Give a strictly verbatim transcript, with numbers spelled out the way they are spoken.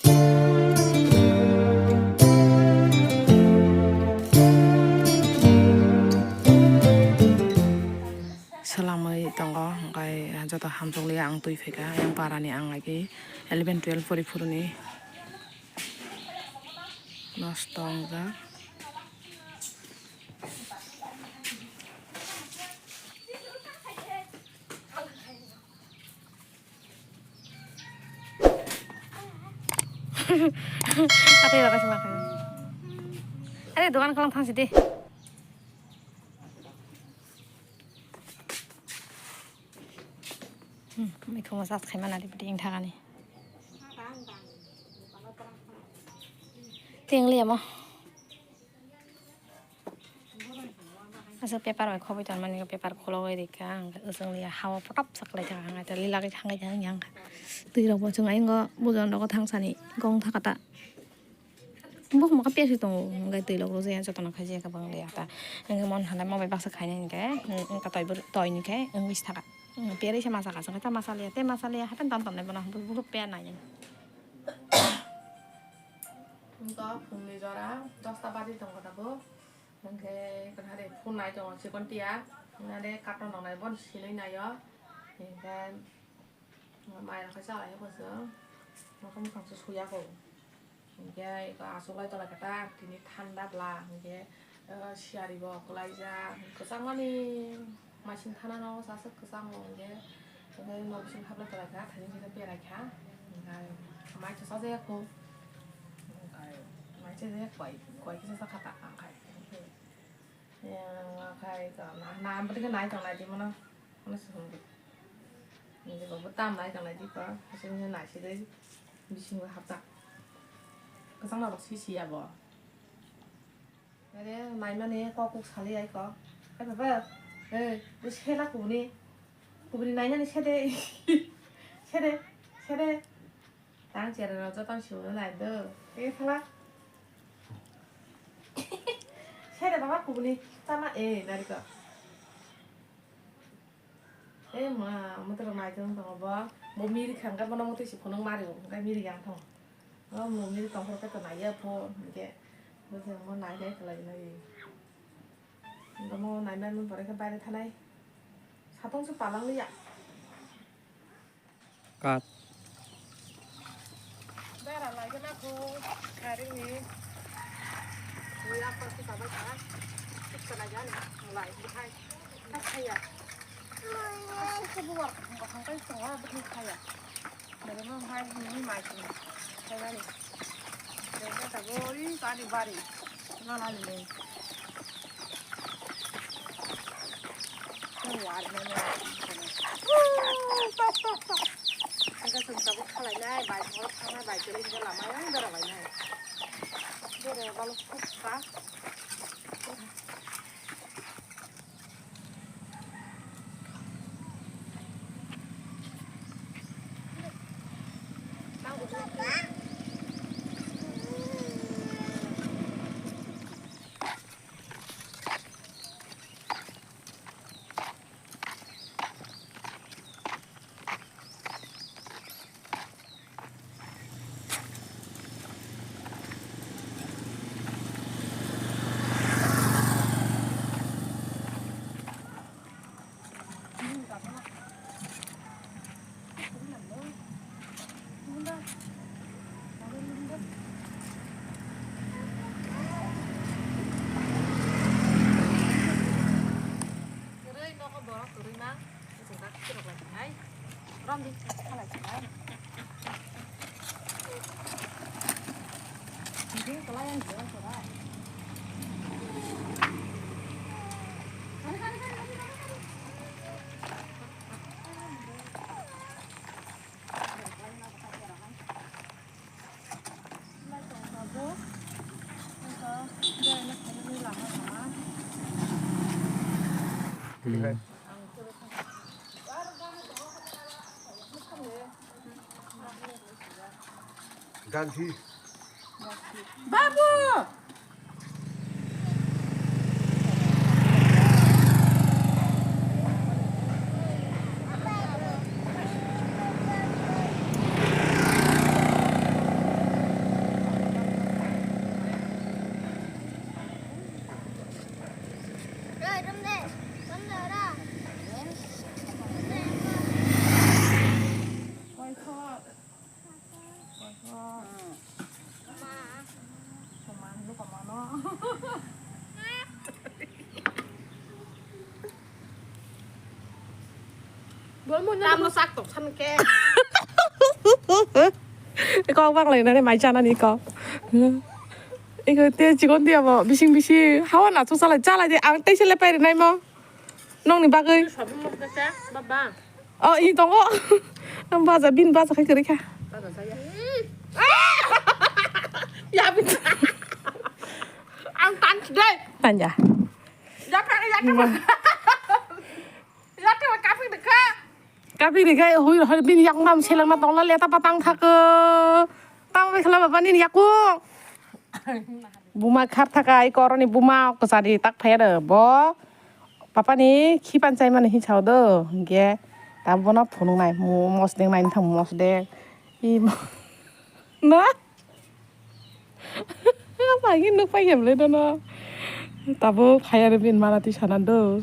Swlamwi tongo, hwnkhe joto hamjokliya ang twi phaikha, ayang parani ang agi eleven twelve pori phuruni nosto wngjak. Atwi rok kaisa ma khe. Are dogan kolong thang sidi. Hmm, mikhumo sas khaima nari bidi ing thagani. Tengli amo. Asa paper bai khoboi tonmani, paper khulogwi rikha ang, aswk liya hao potop saklai thangkha, ang lila khe thangai thang yang kha. Twi rok bo chwng ayung o bujon rogo thangsani gong thaka ta. Buphang khe piyasi tongo, hwnkhe twi rok rwjaya jotono khaijaya khe bwng liya ta. Hwnkhe mon hwnkhai mo bai baksa khainai hwnkhe, hwnkhe toi bo toi ni khe wngwi si thaka. Piyarwi se masa kha, hwnkhe ta masa liya, tei masa liya, hapheno tong tongnai bono, buphang piyar nai. Wngkha phungni jora dosta baji tongo tabuk. Hwnkhe kwthari phone nai tongo chikon tiya. Hwnkhe carton rok nai bono sinwi naio. Hwnkhe mai rok khe chalai o bwswk. Nokha mwkhang se suya kho. Hwnkhe eko achuklai tonglaikha ta tini thanda bwla. Hwnkhe siyari bo kwlaijak kwchangmani. Maichwng thanano chaswk kwchango hwnkhe, hwnkhe nok bising hablai tonglaikha, thani kisa beraikha, hwnkhe mai chajak ya kho, hwnkhe mai chajak ya koi, koi kisa chakha ta ang khai, hwnkhe, eh, khai na, na, bwtwi khe nai tong nai di mano, hwnwi se hwnkhe, hwnkhe bo tam nai tong nai di kho, bising khe nai sidi bisingo hapjak, kwchangma rok si si ya bo. Are, naimani kok kuk sali ai kok. Ai baba, eh, bwswk sela kubuni. Kubuni nainani sede. Sede, sede. Tang chera rok joto ang siwano nai do. Eh, sala. Sede baba kubuni. Tama, eh, narikok. Eh ma, mwtwrwng naitwng tongo bo. Bo miri kha hwnkhe bono mwtwi se phunuk mari o, hwnkhe miri yang tongo. O mung miri tongphuru khe to naiya pho, hwnkhe bo se mo nai nai khlai nai. Hwnkhe mo nai nai mun pore khe baire thanai. Satong se palang liya. Kat. Bera lai gana kho, kharing ni. Ni apa sih sabai kha? Tik kana jani, mulai, bukai. Khaya. Khaya buat, bukan kai tengah, bukan khaya. Dari mana hai ni mai sini? Khaya ni. Dari mana tak boleh, tadi bari. Mana ni? Hwnkhe chwng tabuk khalainai, bai hor thangnai, bai kwlwi hwnkhe lama yang bera lainai. Bera balo khukha. Kwrwi nogo borok kwrwi ma, muchungjak khirok lai tongnai. Romdi khalai tongnai. Bini kwlai ang jora jora. Ganthi. Babu! Tamno sak tok san ke. Kok bang lai nani mai chana ni kok. Iko te chikon dia bo bising bisi hawa na chu salai chalai de ang teise le pai rinai mo. Nongni bagwi. Baba. Oh, ini tongo. Ang baja bin baja khai kari kha. Ya bin. Ang tan dai. Tanja. Ya ka ya ka. Ya ka ka. Kapi rigai hui hoi bin yak mam seleng na tongla leta patang thaka. Tang bai khala baba ni yakung. Buma khar thaka ai koroni buma kwchari tak phaya de bo. Papa ni khipan chai mani hin sao do. Ge ta bono phunung nai mosdeng nai thang mosdeng. I na. Apa ini nuk pai hem le dono. Tabo phaya de bin mana ti sana do.